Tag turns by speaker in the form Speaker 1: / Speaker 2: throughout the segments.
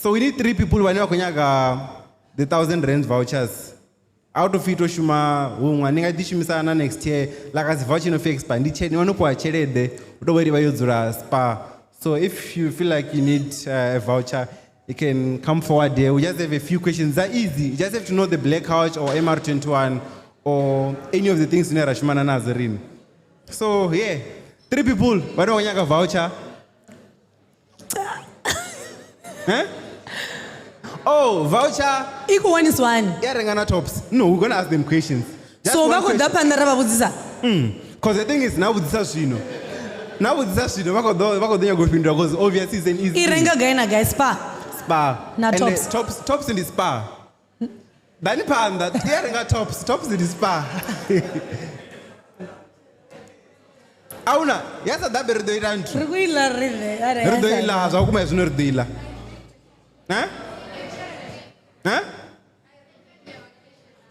Speaker 1: So we need three people vhane vha khou nyaga the 1000 rand vouchers. Out of ito shuma huṅwe ni nga ḓi shumisa na next year, like as voucher no fi expire, ndi tshelede no fhiwa tshelede u tou vha uri vha yo dzula Spar. So if you feel like you need a voucher, you can come forward there. We just have a few questions. They're easy. You just have to know the Black Couch or MR21 or any of the things zwine ra shumana nadzo rini. So yeah, three people vhane vha khou nyaga voucher. Eh? Oh, voucher.
Speaker 2: I khou waniswa hani?
Speaker 1: Ya renga na Tops. No, we're gonna ask them questions. Just
Speaker 2: So
Speaker 1: one
Speaker 2: vha khou ḓa
Speaker 1: question.
Speaker 2: phanḓa ra vha vhudzisa.
Speaker 1: Because the thing is, na vhudzisa zwino. Na vhudzisa zwino vha khou ḓo nyaga u fhindula because obviously it's an easy
Speaker 2: I renga gai na gai? Spar?
Speaker 1: Spar.
Speaker 2: Na
Speaker 1: And
Speaker 2: Tops.
Speaker 1: the Tops in the Spar. Dani phanḓa, ya renga Tops, Tops in the Spar. Auna, ya sa ḓabe ri ḓo ita nthu.
Speaker 2: Ri khou iḽa riṋe.
Speaker 1: Ri ḓo iḽa zwa vhukuma zwino ri ḓo iḽa. Eh? Eh?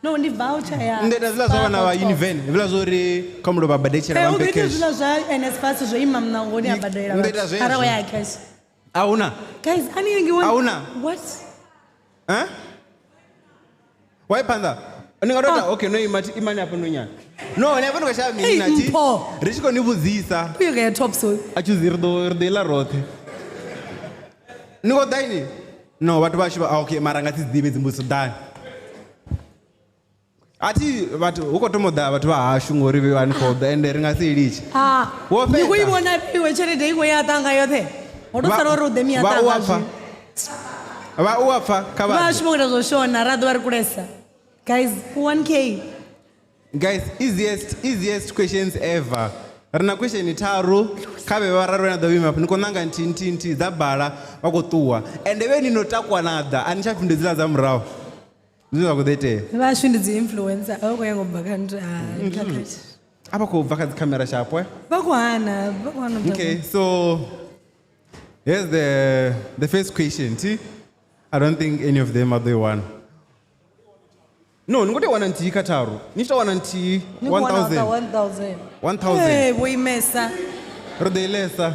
Speaker 2: No, ndi voucher ya
Speaker 1: Nṋe ita zwiḽa zwa vhana vha Univen, hezwiḽa zwo uri kha mulo vha badetshela
Speaker 2: Eh,
Speaker 1: vha
Speaker 2: u ḓo
Speaker 1: mphe
Speaker 2: ita
Speaker 1: cash.
Speaker 2: zwiḽa zwa NSFAS zwo ima muṋangoni a badela
Speaker 1: Ndo ita
Speaker 2: vhathu.
Speaker 1: zwezwo.
Speaker 2: Arali wa ya cash.
Speaker 1: Ahuna.
Speaker 2: Guys, a ni ngi one.
Speaker 1: Ahuna.
Speaker 2: What?
Speaker 1: Eh? Why phanḓa? Ni nga tou ita
Speaker 2: Ah.
Speaker 1: okay, no ima imani hafho no nyana. No, ni hafho ni khou shavha mini
Speaker 2: Hey,
Speaker 1: na thi?
Speaker 2: Mpho.
Speaker 1: Ri tshi khou ni vhudzisa.
Speaker 2: Uyo ga ya Tops uyu.
Speaker 1: A choose ri ḓo iḽa roṱhe. Ni khou ḓa ini? No, vhathu vhashu vha ah, okay, mara nga si dzi ḓivhe dzimbudziso ḓani. A thi vhathu hu khou thoma u ḓa vhathu vha hashu ngori vha ni khou ḓa ende ri nga si i litshe.
Speaker 2: Ah,
Speaker 1: Wo
Speaker 2: ni khou i
Speaker 1: fhedza.
Speaker 2: vhona iwe tshelede i khou ya tanga yoṱhe. Ho to sala uri u ḓe miya
Speaker 1: Vha u
Speaker 2: tanga
Speaker 1: a pfa.
Speaker 2: zwino.
Speaker 1: Vha u a pfa kha vha.
Speaker 2: Vhashu vho ita zwo shona ra ḓo vha ri kulesa. Guys, 1K.
Speaker 1: Guys, easiest questions ever. Ri na question tharu kha vhe vhararu na ḓo vhima afho ni khou nanga nthihi nthihi nthihi dza bala vha khou ṱuwa ende vhe ni no takuwa na ḓa a ni tsha fhindula dziḽa dza murahu zwine zwa khou ḓo itea.
Speaker 2: Vhashu ndi dzi influencer, a vha khou nyanga u bva kha nthu. Ah, khakhathi.
Speaker 1: A vha khou bva kha dzi khamera shapo eh?
Speaker 2: Vha khou hana, vha khou hana u bva.
Speaker 1: Okay, so here's the first question. See? I don't think any of them are the one. No, ni khou tea u wana nthihi kha tharu. Ni tshi tou wana nthihi
Speaker 2: Ni khou wana
Speaker 1: 1000.
Speaker 2: 1000.
Speaker 1: 1000.
Speaker 2: Eh, vho imesa.
Speaker 1: Ri ḓo ilesa.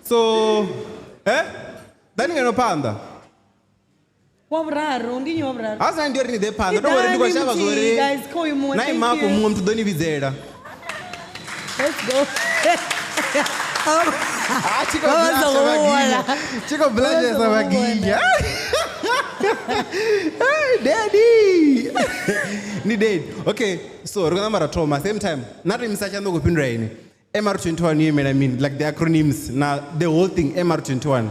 Speaker 1: So, eh? Ḓani ngeno phanḓa.
Speaker 2: Wa vhuraru, ndi nnyi wa vhuraru?
Speaker 1: Ha sina ndi uri ni ḓe phanḓa. Don't worry, ndi khou
Speaker 2: Iḓani
Speaker 1: shavha zwo
Speaker 2: muthihi,
Speaker 1: uri
Speaker 2: guys, kha uyu muṅwe,
Speaker 1: na
Speaker 2: thank
Speaker 1: ima hafho
Speaker 2: you.
Speaker 1: muṅwe muthu ḓo ni vhidzela.
Speaker 2: Let's go.
Speaker 1: Ah, tshi khou
Speaker 2: Vha vha
Speaker 1: blasha
Speaker 2: songo
Speaker 1: vhaginya.
Speaker 2: vhona.
Speaker 1: Tshi khou blashesa
Speaker 2: Vha songo
Speaker 1: vhaginya. Hey, daddy. Ni daddy. Okay, so ri khou namba ra thoma same time. Na to imisa tshanḓa u khou fhindula ini. MR21 yo imela mini? Like the acronyms na the whole thing MR21.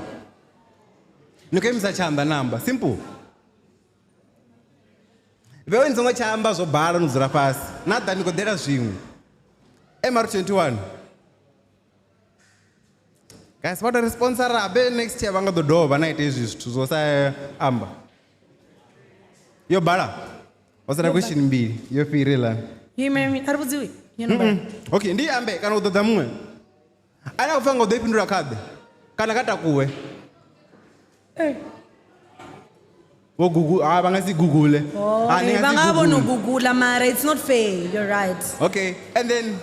Speaker 1: Ni khou imisa tshanḓa namba. Simple. Vhewe ni songo tsha amba zwo bala no dzula fhasi. Na ḓa ni khou ḓela zwiṅwe. MR21. Guys, vha to ri sponsora habe next year vha nga ḓo dovha na ita hezwi zwithu zwo sa amba. Yo bala. Ho sala question mbili yo fhira iḽa.
Speaker 2: Yo imela mini? A ri vhudziwi. Yo no bala.
Speaker 1: Okay, ndi ambe kana u ḓo ḓa muṅwe. Ane a khou pfa nga u ḓo i fhindula kha ḓe. Kana kha takuwe.
Speaker 2: Eh.
Speaker 1: Vho Google, ah vha nga si Google.
Speaker 2: Oh,
Speaker 1: Ah, ni
Speaker 2: eh,
Speaker 1: nga
Speaker 2: vha
Speaker 1: si
Speaker 2: nga vho no
Speaker 1: Google.
Speaker 2: gugula mara it's not fair. You're right.
Speaker 1: Okay, and then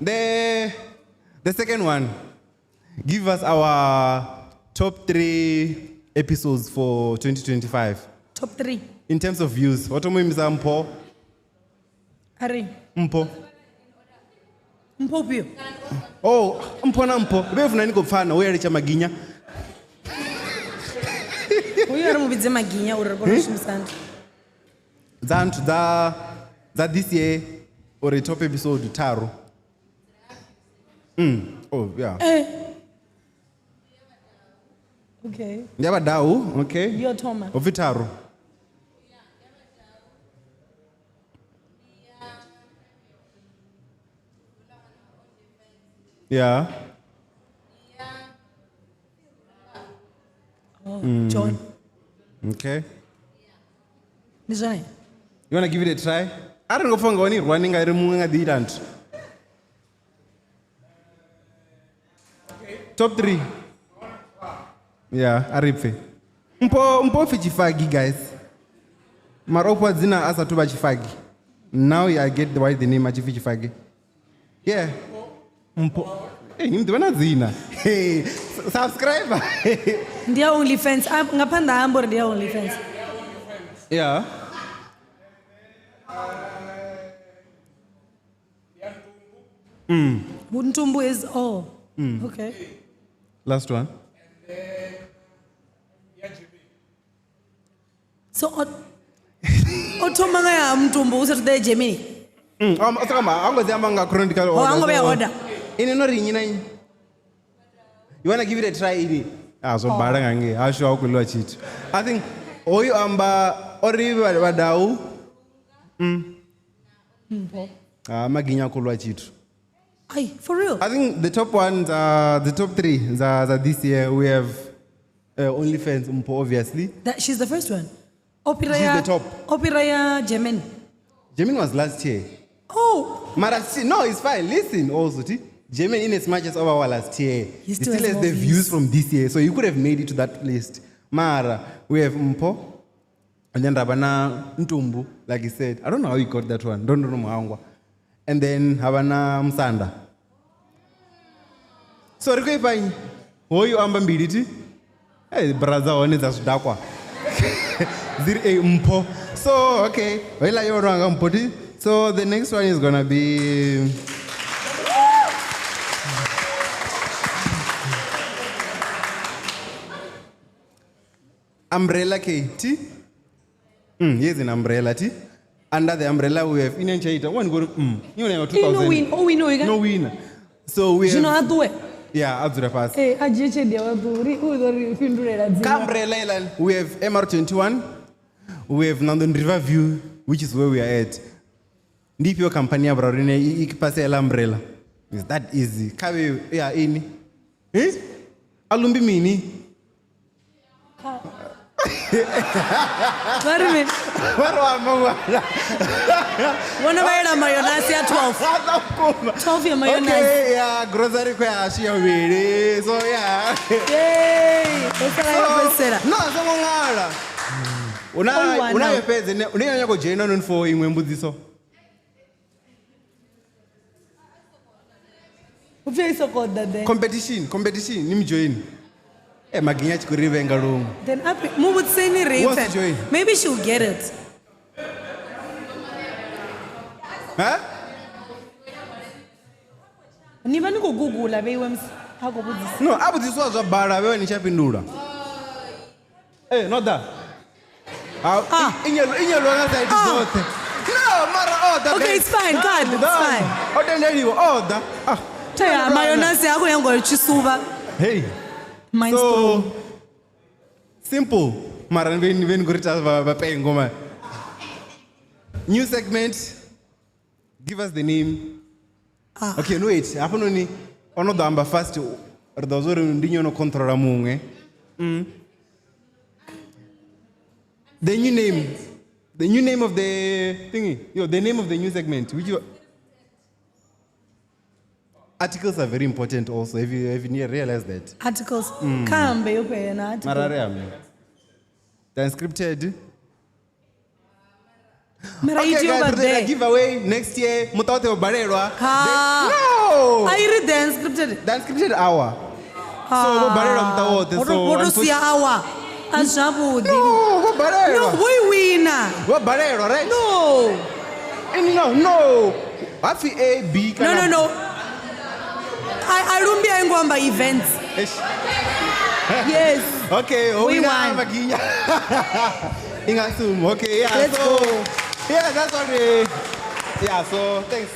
Speaker 1: the second one, give us our top 3 episodes for 2025
Speaker 2: Top 3.
Speaker 1: in terms of views. What do you Mpho?
Speaker 2: Ari.
Speaker 1: Mpho.
Speaker 2: Mpho ufhio?
Speaker 1: Oh, Mpho na Mpho. Vhe funa ni khou pfana, u ya litsha Maginya.
Speaker 2: Uyu ri mu vhidze Maginya uri ri kone u shumisana.
Speaker 1: Dza nthu dza this year uri top episode tharu. Oh, yeah.
Speaker 2: Eh. Okay.
Speaker 1: Ndi ya vhadau, okay.
Speaker 2: Yo thoma.
Speaker 1: Ho pfi tharu. Yeah.
Speaker 2: Oh, John.
Speaker 1: Okay.
Speaker 2: Ndi zwone.
Speaker 1: You wanna give it a try? Arali ngo pfa nga wani rwani nga ri muṅwe nga ḓi ita nthu. Top 3. Yeah, a ri pfe. Mpho pfi Tshifagi guys. Mara o fhiwa dzina a sathu vha Tshifagi. Now I get why the name a tshi pfi Tshifagi. Yeah. Mpho. Eh, ni mu ḓivha na dzina. Hey. Subscribe.
Speaker 2: Ndi ya OnlyFans. Nga phanḓa ha amba uri ndi ya OnlyFans.
Speaker 1: Yeah.
Speaker 2: Ntumbu is all. Okay.
Speaker 1: Last one.
Speaker 2: So o thoma nga ya Mtumbu u sathu ḓa ya Germany.
Speaker 1: Osaka ango amba nga chronological order.
Speaker 2: Ango vhea
Speaker 1: so-
Speaker 2: order.
Speaker 1: Ini no ri nnyi na nnyi. You wanna give it a try ini? Ah, zwo bala nga ngei. Hashu a hu khou ḽiwa tshithu. I think hoyu amba ori vhadau.
Speaker 2: Mpho.
Speaker 1: Ah, Maginya khou ḽiwa tshithu.
Speaker 2: Ai, for real.
Speaker 1: I think the top ones, the top three za this year, we have OnlyFans, Mpho, obviously.
Speaker 2: That, she's the first one. Opera
Speaker 1: She's
Speaker 2: ya,
Speaker 1: the top.
Speaker 2: Opera ya Germany.
Speaker 1: Germany was last year.
Speaker 2: Oh,
Speaker 1: Mara, no, it's fine. Listen also, T. Germany, in as much as over last year,
Speaker 2: He
Speaker 1: he
Speaker 2: still
Speaker 1: still
Speaker 2: has
Speaker 1: has
Speaker 2: more
Speaker 1: the
Speaker 2: views.
Speaker 1: views from this year. So you could have made it to that list. Mara, we have Mpho, and then Rabana Ntumbu, like you said. I don't know how you got that one. Don't know Muhangwa. And then Havana Msanda. So ri khou ifha nnyi? Hoyu amba mbili ti? Hey, bra dza hone dza zwidakwa. Dzi ri, Mpho. So, okay. Heiḽa yo vhonwa nga Mpho ti. So the next one is gonna be Umbrella K T. Here's an umbrella T. Under the umbrella we have Indian Chaita. One go you know 2000.
Speaker 2: ino win, o win o
Speaker 1: No winner. So we
Speaker 2: Zwino
Speaker 1: have
Speaker 2: a ṱuwe.
Speaker 1: Yeah, a dzula fhasi.
Speaker 2: Eh, a dzhie tshelede yawe a ṱuwe. Ri u ḓo ri fhindulela
Speaker 1: Ka
Speaker 2: dziṅwe.
Speaker 1: umbrella iḽa, we have MR21, we have Nandon River View, which is where we are at. Ndi ifhio company ya vhuraru ine i phasela umbrella? Is that easy? Kha vhe ya ini? Eh? A lumbi mini?
Speaker 2: Vha ri mini?
Speaker 1: Vha ro amba ṅwana.
Speaker 2: Vhona vha yela mayonasi ya 12.
Speaker 1: Zwa vhukuma.
Speaker 2: 12 ya mayonasi.
Speaker 1: Okay, yeah, grocery khou ya hashu ya vhuvhili. So yeah.
Speaker 2: Yay! Ho sala ya fhedzisela.
Speaker 1: No, a songo ṅwala. Una
Speaker 2: Only one
Speaker 1: una
Speaker 2: now.
Speaker 1: yo fhedze ne une ya nyaka joina noni for iṅwe mbudziso.
Speaker 2: U pfi a i sokou ḓa then.
Speaker 1: Competition, ni mu join. Eh, Maginya a tshi khou ri vhenga luṅwe.
Speaker 2: Then up, mu vhudziseni ri
Speaker 1: Who wants
Speaker 2: pfe.
Speaker 1: to join?
Speaker 2: Maybe she'll get it.
Speaker 1: Ha?
Speaker 2: Ni vha ni khou gugula vheiwe musi a khou vhudzisa.
Speaker 1: No, a vhudziswa zwa bala vhewe ni tsha fhindula. Eh, no ḓa.
Speaker 2: Ah.
Speaker 1: Inyelwa nga side
Speaker 2: Ah.
Speaker 1: dzoṱhe. No, mara o ḓa.
Speaker 2: Okay, it's fine, God, it's fine.
Speaker 1: O tendeliwa, o ḓa. Ah.
Speaker 2: Thea, mayonasi a khou nyanga u tshi suvha.
Speaker 1: Hey.
Speaker 2: Mine's
Speaker 1: So simple. Mara ni vhe ni khou ri ita vha pengo man. New segment. Give us the name.
Speaker 2: Ah.
Speaker 1: Okay, no wait. Hafhanoni ono ḓo amba fast ri ḓo zwa uri ndi nnyi ono controla muṅwe. The new name. The new name of the thingy. Yo, the name of the new segment. Which you Articles are very important also. Have you realized that?
Speaker 2: Articles. Kha ambe yo fhela na article.
Speaker 1: Mara ri ambe. The unscripted.
Speaker 2: Mara
Speaker 1: Okay,
Speaker 2: i tea u
Speaker 1: guys,
Speaker 2: vha
Speaker 1: ri ḓo ita
Speaker 2: there.
Speaker 1: giveaway next year. Muṱa woṱhe wo balelwa.
Speaker 2: Ha.
Speaker 1: No!
Speaker 2: A i ri the unscripted.
Speaker 1: The unscripted hour. So vho balelwa muṱa woṱhe. So
Speaker 2: Vho to sia hour. A si zwavhuḓi.
Speaker 1: No, vho
Speaker 2: No,
Speaker 1: balelwa.
Speaker 2: vho i wina.
Speaker 1: Vho balelwa, right?
Speaker 2: No.
Speaker 1: No, no. Hapfi A, B
Speaker 2: No,
Speaker 1: kana
Speaker 2: no, no. A lumbi a i ngo amba events.
Speaker 1: Eish.
Speaker 2: Yes.
Speaker 1: Okay,
Speaker 2: We
Speaker 1: wina
Speaker 2: won.
Speaker 1: Maginya. Ingasum. Okay, yeah.
Speaker 2: Let's
Speaker 1: so,
Speaker 2: go.
Speaker 1: Yeah, that's what we. Yeah, so thanks.